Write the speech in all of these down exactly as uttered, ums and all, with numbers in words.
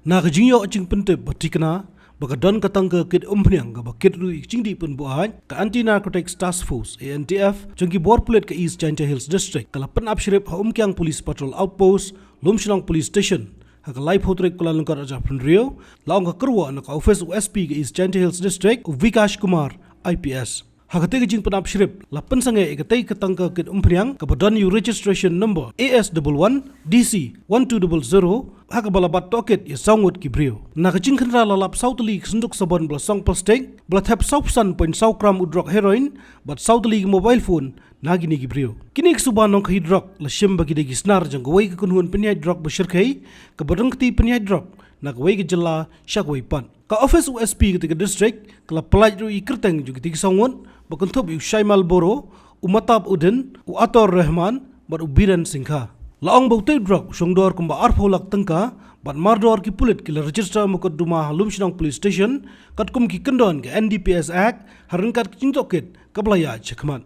Na ka jingïoh jingpyntip ba tikna ba ka don ka tang ka kit umphniang kaba kit ruh ïa ka jingdih pynbuaid, ka Anti Narcotics Task Force, A N T F, jong ki bor pulit ka East Jaintia Hills District ka la pynap shrip ha Umkiang Police Patrol Outpost, Lumshnong Police Station, ha ka laiphew tarik Kyllalyngkot arhajar phew hynriew, la ong ka kyrwoh na ka office u S P ka East Jaintia Hills District, u Vikash Kumar, I P S. Ha katei ka jingpynap shrip la pynsangeh ïa katei ka tang ka kit umphniang kaba don ïa u registration number A S one one D C one two double zero, ha kaba la bat tohkit ïa saw ngut ki briew. Na ka jingkhynra la lap saw tylli ki synduk sabon ba la song plastik, ba la thep saw phew san point saw gram u drok heroin, bad saw tylli ki mobile phone na kine ki briew. Kine ki suba nongkhaïi drok la shim ba ki dei ki snar jong kawei ka kynhun pynïaid drok ba shyrkhei, kaba don kti pynïaid drok na kawei ka jylla sha kawei pat. Ka office u S P katei ka district ka la pyllait ruh ïa ki kyrteng jong kitei ki saw ngut, ba kynthup ïa u Shaimal Boro, u Matab Uddin, u Ator Rahman, bad u Biren Singha. La ong ba utei u drok u shongdor kumba arphew lak tyngka, bad mardor ki pulit ki la register mukotduma ha Lumshnong Police Station, katkum ki kyndon ka N D P S Act, ha ryngkat ka jingtohkit kaba la ïaid shakhmat.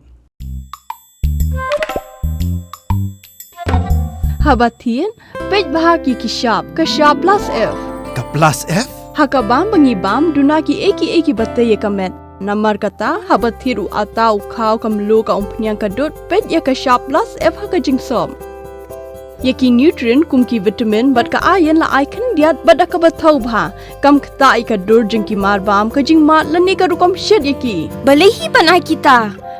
Haba thied, peit bha ïa ki shap, ka shap plus F. Ka plus F? Ha ka bam ba ngi bam, duna kiei kiei kiba tei ïa ka met. Namar kata, haba thied u atta, u khaw, ka mluh, ka umphniang, ka dud, peit ïa ka shap plus F ha ka jingsop. Ïa ki nutrient kum ki vitamin bad ka iron la ai khyndiat bad da kaba thaw bha. Kam ktah ïa ka dur jong ki marbam, ka jingmad lane ka rukom shet ïa ki. Balei hi ban ai kita?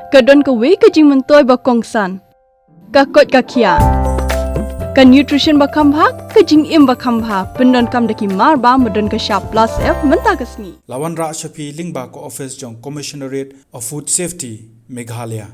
Ka don kawei ka jingmyntoi ba kongsan. Ka koit ka khiah. Ka nutrition ba kham bha, ka jingim ba kham bha. Pyndonkam da ki marbam ba don ka shap plus F mynta ka sngi. La wanrah sha phi lyngba ka office jong Commissionerate of Food Safety, Meghalaya.